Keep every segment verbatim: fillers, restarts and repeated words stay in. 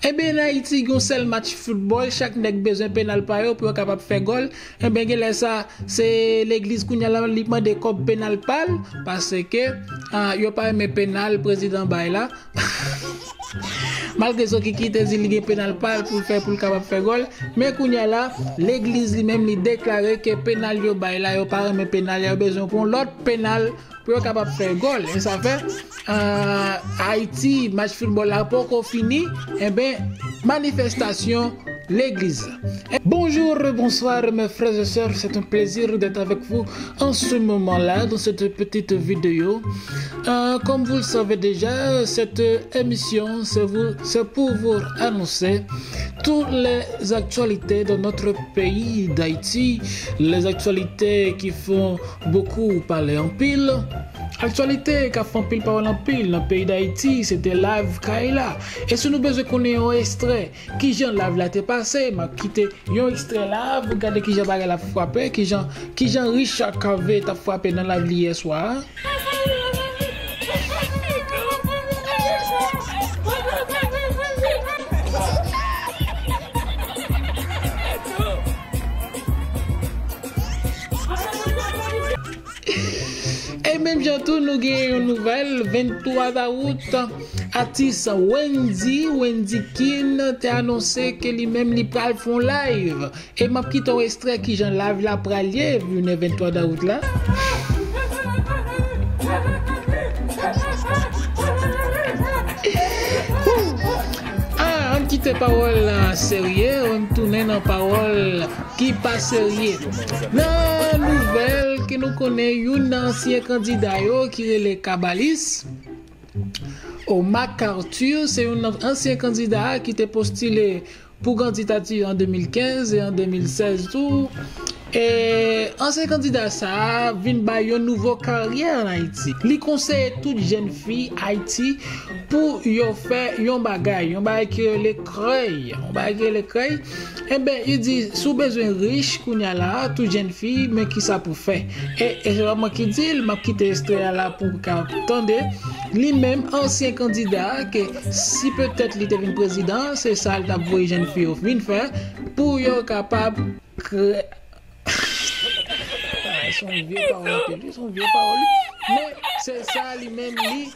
Enben, an Ayiti, gen yon sèl match foutbòl, chak nèg bezwen penal pa yo pou yo kapab fè gòl. Enben, genlè sa, se legliz kounye a la, li mande kòb penal pa l, paske, ah, yo pa renmen penal prezidan bay la. Malgre Zokiki te di li gen penal pa l pou l fè, pou l kapab fè gòl, men kounye a la, legliz li menm, li deklare ke penal yo bay la, yo pa renmen penal, yo bezwen pran lòt penal pou yo kapab fè gòl. E sa fè, ah, Ayiti, match foutbòl la poko fini, enben, manifestasyon legliz. Bonjour, bonsoir mes frères et sœurs, c'est un plaisir d'être avec vous en ce moment-là, dans cette petite vidéo. Euh, comme vous le savez déjà, cette émission, c'est vous, c'est pour vous annoncer toutes les actualités de notre pays d'Haïti, les actualités qui font beaucoup parler en pile. Aktyalite k ap fè anpil pawòl anpil nan peyi Dayiti, se te live Kayla. E si nou bezwen konnen yon ekstrè, kijan live la te pase, m ap kite yon ekstrè la pou gade kijan bagay la frape, kijan, kijan Richard Cavé t ap frape nan live li yè swa a. E menm jan tou, nou gen yon nouvèl, venntwa dawout, atis Wendy, Wendy Kin, te anonse ke li menm li pral fè yon live. E m ap kite yon ekstrè kijan live la pral ye, jounen venntwa dawout la. Ah, ann kite pawòl la serye, ann tounen nan pawòl ki pa serye. Nan nouvèl ke nou konnen, youn nan ansyen kandida yo ki rele Kabalis, Omar Arthur, se youn nan ansyen kandida ki te postile pou kandidati an de mil kenz e an de mil sèz tou. E ansyen kandida sa a vin bay yon nouvo karyè an Ayiti. Li konseye tout jèn fi Ayiti pou yo fè yon bagay, yon bagay ki rele krèy, yon bagay ki rele krèy. Enben, li di, si w bezwen rich kounye a la, tout jèn fi, men kisa pou fè. E, e se pa mwen ki di l, m ap kite ekstrè a la pou w ka tande. Li menm, ansyen kandida, ke si petèt li te vin prezidan, se sa l t ap voye jèn fi yo vin fè, pou yo kapab krè-, Ah, se yon vye pawòl anpil, wi, se yon vye pawòl, wi. Men, se sa li menm, li.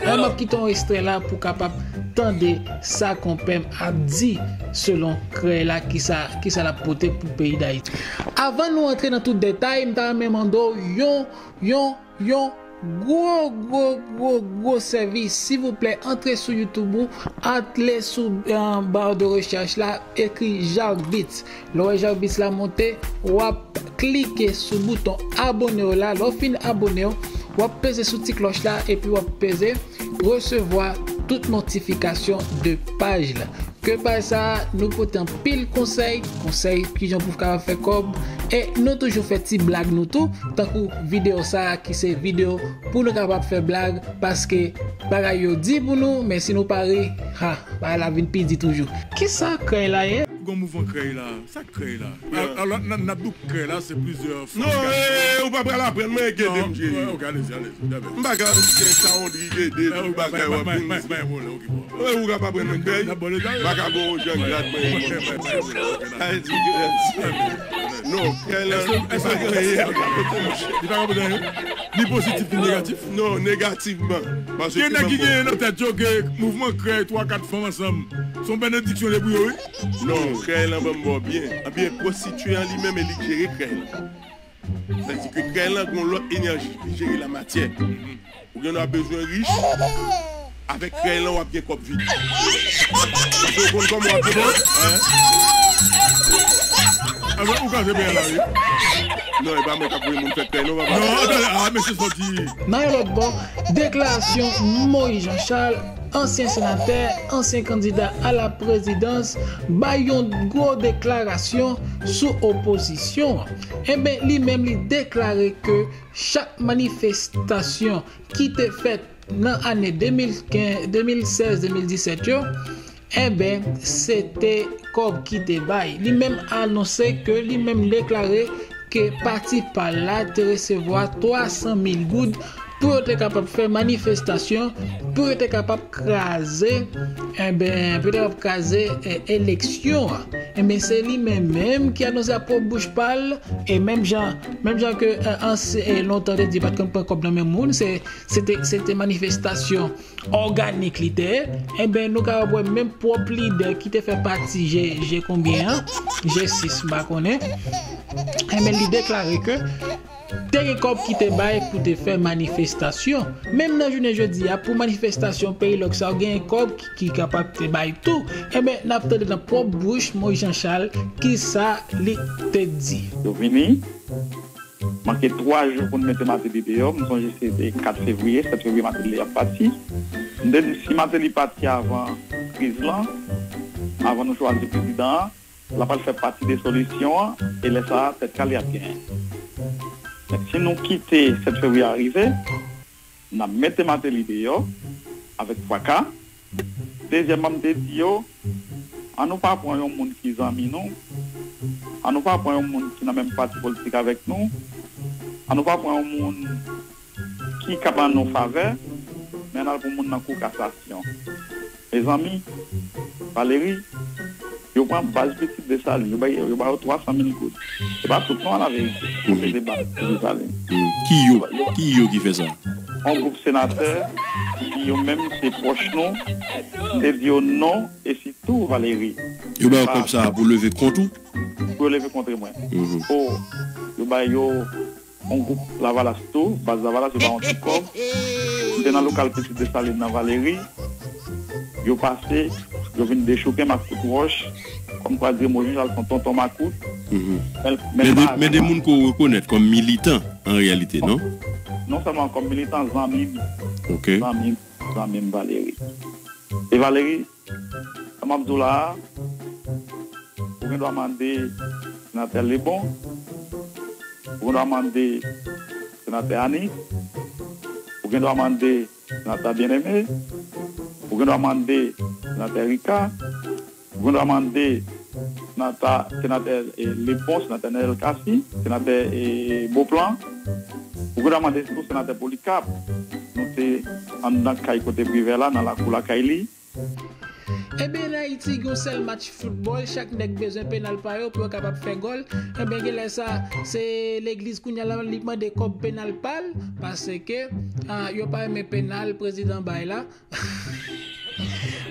Mwen, m ap kite yon ekstrè la pou kapab tande sa konpè m ap di selon krèy la, kisa, kisa l ap pote pou peyi Dayiti. Avan nou antre nan tout detay, m ta renmen mande w yon, yon, yon gwo, gwo, gwo, gwo sèvis. Silvouplè, antre sou YouTube ou, antre sou, eh, ba de rechèch la, ekri Jacques Beats. Lè w wè Jacques Beats la monte, w ap klike sou bouton abone w la. Lè w fin abone w, w ap peze sou ti klòch la, epi w ap peze resevwa tout notifikasyon de paj la. Ke paj sa a, nou pote anpil konsèy, konsèy kijan pou kapab fè kòb, e nou toujou fè ti blag nou tou, tankou videyo sa a ki se videyo pou nou kapab fè blag, paske bagay yo di pou nou, men si nou pa ri, ha, bagay la vin pi di toujou. Kisa krèy la ye? Gon mouvman krèy la. Sa k krèy la? Al-, alò, n ap, n ap di w krèy la, se plizyè fòm. Non, eh, ou pa pral aprann mwen, gede m, cheri. Ok, alezi, alezi. M pa ka gen sa wont ki gede, tout bagay w ap vin di. Ou ka pa pran mwen krèy. M pa ka bon jan grad mwen. Ay, ti grad. Non, krèy la. Èske, èske li pa ka pran anyen? Li pozitif, li negatif? Non, negativman. Gen nèg ki genyen nan tèt yo ke mouvman krèy, twa, kat fanm ansanm, se yon benediksyon li ye pou yo, wi. Non, krèy lan ban m ba w byen. Ebyen, pwostitye an li menm, e li k jere krèy lan. Sètadi ke krèy lan gon lòt enèji, li jere lamatyè. Ou gen dwa bezwen rich, avèk krèy lan w ap gen kòb vit. Paske w konn kòman w ap gen kòb, hein? Avèk ou ka se peye la, wi. Non, e pa mwen k ap voye moun fè krèy, non, papa. Non, atande, ah, mesye sòti. Nan yon lòt bò, deklarasyon Moïse Jean Charles, ansyen senatè, ansyen kandida a la prezidans, bay yon gwo deklarasyon sou opozisyon an. Enben, li menm, li deklare ke chak manifestasyon ki te fèt nan ane de mil kenz, de mil sèz, de mil disèt yo, enben, se te kòb ki te bay. Li menm anonse ke li menm deklare ke pati pa l la te resevwa twa san mil goud pou yo te kapab fè manifestasyon, pou yo te kapab kraze, enben, pou yo te kapab kraze, eh, eleksyon an. Enben, se li menm menm ki anonse ak pwòp bouch pa l, e menm jan, menm jan ke, eh, anse-, eh, lontan te di pa t konn pran kòb nan men moun, se, se te, se te manifestasyon òganik li te ye, enben, nou kapab wè menm pwòp lidè ki te fè pati G, G konbyen an, G sis, m pa konnen, enben, li deklare ke te gen kòb ki te bay pou te fè manifestasyon. Menm nan jounen jodi a, pou manifestasyon peyi lòk sa yo, gen kòb ki, ki kapab te bay tou. Enben, n ap tande nan pwòp bouch Moïse Jean Charles, kisa li te di. Yo vini, manke twa jou pou n mete Martelly deyò. M sonje se te kat fevriye, sèt fevriye Martelly ap pati. M te di, si Martelly pati avan kriz lan, avan nou chwazi prezidan an, l ap al fè pati de solisyon an, e lè sa a, tèt kale ap genyen. Men si nou kite sèt fevriye a rive, n ap mete Martelly deyò avèk fraka. Dezyèmman, m te di yo, an nou pa pran yon moun ki zanmi nou, an nou pa pran yon moun ki nan menm pati politik avèk nou, an nou pa pran yon moun ki ka ban nou favè, men n al pou moun nan kou kasasyon. Mezanmi, Valéry, yo pran baz pitit Desalin, yo ba yo, yo ba yo twa san mil goud. Se pa tout non, alaverite. Se de baz pitit Desalin. Ki yo, ki yo ki fè sa? Yon gwoup senatè, ki yo menm se pwòch nou, m te di yo non, e sitou Valéry. Yo ba yo kòb sa pou leve kont ou? Pou yo leve kont mwen. O, yo ba yo yon gwoup Lavalas tou, baz Lavalas, yo ba yon ti kòb. M te nan lokal Pitit Desalin nan Valéry. Yo pase, yo vin dechouke m ak kout wòch, kòmkwa Dye Moïse al fè yon tonton makout. Men, men, men de, men de moun ke w rekonèt kòm militan, an reyalite, non? Non sèlman kòm militan, zanmi m. Ok. Zanmi m, zanmi m Valéry. E Valéry, sa m ap di w la a, ou gen dwa mande senatè Lebon, ou gen dwa mande senatè Annie, ou gen dwa mande senatè Bien-Aimé, ou gen dwa mande senatè Ricard, ou gen dwa mande senatè, senatè, eh, Lebon, senatè Nènèl Cassy, senatè, eh, Beauplan, ou gen dwa mande tou senatè Polycarpe. Nou te anndan kay kote Privè la, nan lakou lakay li. Enben, an Ayiti, gen yon sèl match foutbòl, chak nèg bezwen penal pa yo pou yo kapab fè gòl. Enben, genlè sa, se legliz kounye a la, li mande kòb penal pa l, paske, ah, yo pa renmen penal prezidan bay la.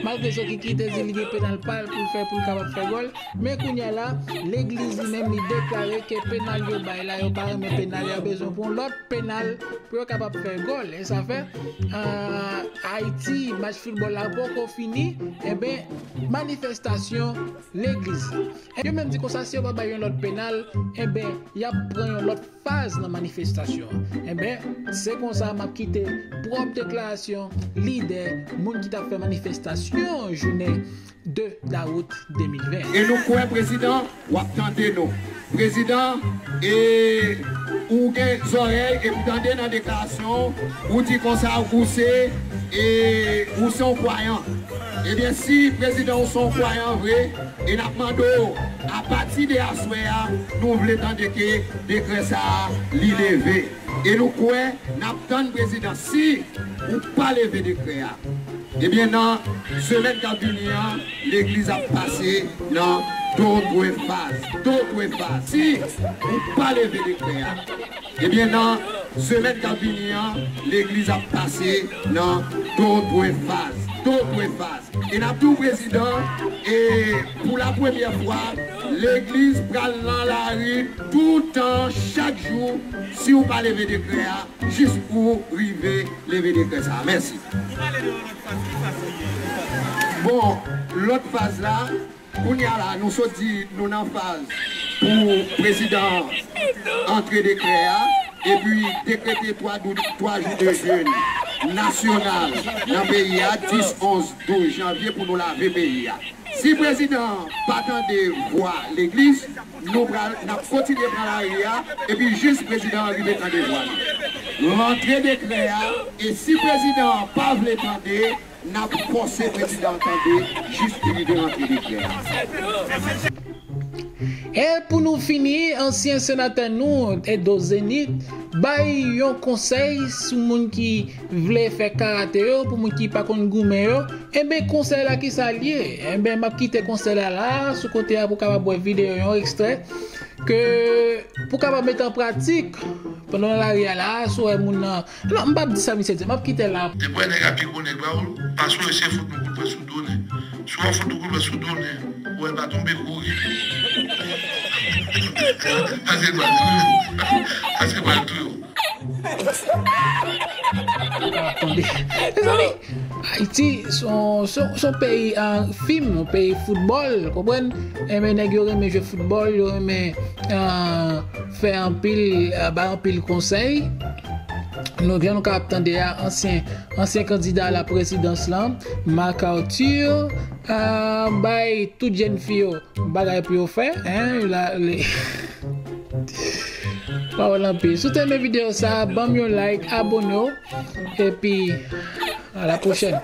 Malgre Soki ki te di li gen penal pa l pou l fè pou l kapab fè gòl, men kounye a la, legliz li menm li deklare ke penal yo bay la, yo pa renmen penal, yo bezwen pran lòt penal pou yo kapab fè gòl. E sa fè, ah, Ayiti, match foutbòl la poko fini, enben, manifestasyon legliz. Yo menm di konsa, si yo pa bay yon lòt penal, enben, y ap pran yon lòt faz nan manifestasyon an. Enben, se konsa m ap kite pwòp deklarasyon lidè moun ki t ap fè manifestasyon jounen de dawout de mil ven. E nou kwè, Prezidan, w ap tande nou. Prezidan, e ou gen zòrèy e m tande nan deklarasyon w, ou di konsa ou se, e ou se yon kwayan. Ebyen, si Prezidan ou se yon kwayan vre, e n ap mande w, apati de aswè a, nou vle tande ke dekrè sa a, li leve. E nou kwè, n ap tann Prezidan. Si ou pa leve dekrè a, ebyen, nan semèn k ap vini an, legliz ap pase nan dòt faz. Dòt faz. Si ou pa leve dekrè a, ebyen, nan semèn k ap vini an, legliz ap pase nan dòt faz. Dòt faz. E n ap di w, Prezidan, e pou la premyè fwa, legliz pral nan lari toutan, chak jou, si w pa leve dekrè a, jis pou w rive leve dekrè sa a. Mèsi. Bon, lòt faz la, kounye a la, nou sot di nou nan faz pou Prezidan antre dekrè a, epi dekrete twa dou-, twa jou de jèn nasyonal nan peyi a, dis, onz, douz janvye pou nou lave peyi a. Si Prezidan an pa tande vwa legliz, nou pral, n ap kontinye pran lari a, epi jis Prezidan an rive tande vwa nou. Rantre dekrè a, e si Prezidan an pa vle tande, n ap fòse Prezidan an tande jis li rive rantre dekrè a. E pou nou fini, ansyen senatè nou, Edo Zenith, bay yon konsèy sou moun ki vle fè karate yo, pou moun ki pa konn goumen yo. Enben, konsèy la ki sa l ye? Enben, m ap kite konsèy la la, sou kote a pou w kapab wè videyo, yon ekstrè, ke pou w kapab mete an pratik pandan nan lari a la, si w wè moun nan. Non, m p ap di sa misye di, m ap kite l la. Depi w wè nèg ap pi gwo nèg ba w, pase w eseye fout yon kout pwen sou do nèg. Si w ap fout yon kout pwen sou do nèg, ou wè l pa tonbe, kouri. Paske l pral touye w. Paske l pral touye w. Tande. Mezanmi, Ayiti, se yon, se yon, se yon peyi, ah, fim, yon peyi foutbòl, konprann? Enben, nèg yo renmen jwe foutbòl, yo renmen, ah, fè anpil, ah, bay anpil konsèy. Nou, jan nou ka ap tande a, ansyen, ansyen kandida la prezidans lan, Marc Arthur, ah, bay tout jèn fi yo bagay pou yo fè, hein, la, le, pawòl anpil. Si w te renmen videyo sa, ban m yon like, abone w, epi, a la pwochèn.